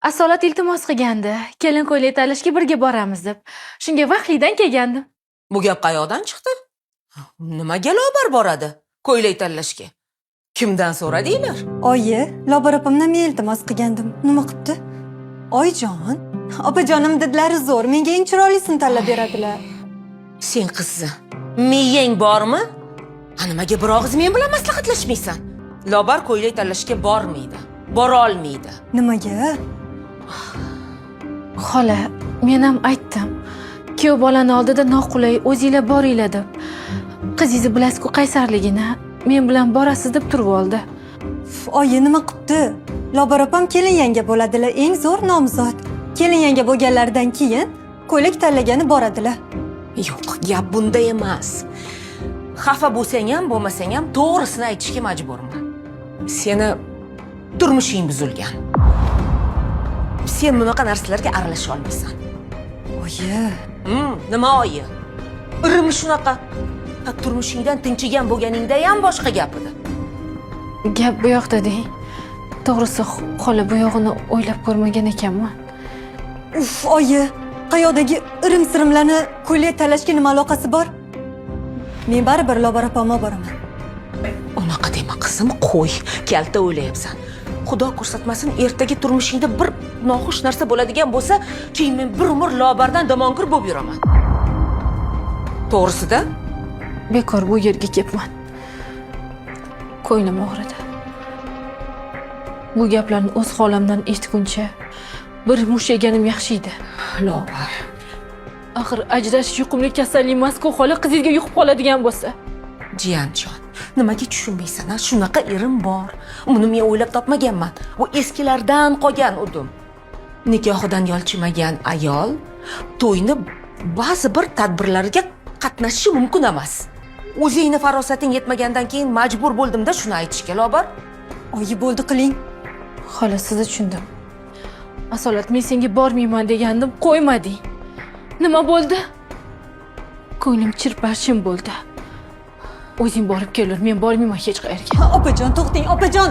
Asolat iltimos qilgandi. Kelin ko'ylak tanlashga birga boramiz deb. Shunga vaqtlidan kelgandim. Bu gap qayoqdan chiqdi? Nimaga Lobar boradi ko'ylak tanlashga? Kimdan so'radinglar? Oyi, Lobar opamdan men iltimos qilgandim. Nima qilibdi? Oyijon, opajonim didlari zo'r, menga eng chiroylisini tanlab beradilar. Sen qizni, miyang bormi? Ha, nimaga bir og'iz men bilan maslahatlashmaysan? Lobar ko'ylak tanlashga bormaydi. Borolmaydi. Nimaga? Xola, men ham aytdim. Kuyov bolani oldida noqulay, o'zinglar boringlar deb. Qizingizni bilasiz-ku qaysarligini. Men bilan borasiz deb turib oldi. Uf, oyi, nima qilibdi? Lobar opam kelin yanga bo'ladilar, eng zo'r nomzod. Kelin yanga bo'lganlaridan keyin ko'ylak tanlagani boradilar. Yo'q, gap bunda emas. Xafa bo'lsang ham, bo'lmasang ham to'g'risini aytishga majburman. Seni turmushing buzilgan. Sen bunaqa narsalarga aralasha olmaysan. Oyi, Nima oyi? Irim shunaqa. Ha, turmushingdan tinchigan bo'lganingda ham boshqa gap edi. Gap bu yoqda deng. To'g'risi, xola, bu yog'ini o'ylab ko'rmagan ekanman. Uf, oyi, qayoqdagi irim-sirimlarni ko'ylak tanlashga nima aloqasi bor? Men baribir Lobar opamga boraman. Unaqa dema, qizim, qo'y. Kalta o'ylayapsan. Xudo ko'rsatmasin, ertaga turmushingda bir noxush narsa bo'ladigan bo'lsa, keyin men bir umr Lobardan damongir bo'lib yuraman. To'g'risida? Bekor bu yerga kelibman. Ko'nglim og'ridi. Bu gaplarni o'z xolamdan eshitguncha bir musht yeganim yaxshi edi. Lobar. Axir ajrashish yuqumli kasallik emas-ku, xola, qizingizga yuqib qoladigan bo'lsa. Jiyanjon, nimaga tushunmaysan, a? Shunaqa irim bor. Buni men o'ylab topmaganman. Bu eskilardan qolgan udum. Nikohidan yolchimagan ayol to'yni ba'zi bir tadbirlarga qatnashishi mumkin emas. O'zingni farosating yetmagandan keyin majbur bo'ldimda shuni aytishga, Lobar. Oyi, bo'ldi qiling. Xola, sizni tushundim. Asolat, men senga bormayman degandim, qo'ymading. Nima bo'ldi? Ko'nglim chirparchin bo'ldi. O'zing borib kelur, men bormayman hech qayerga. Opajon, to'xting, opajon.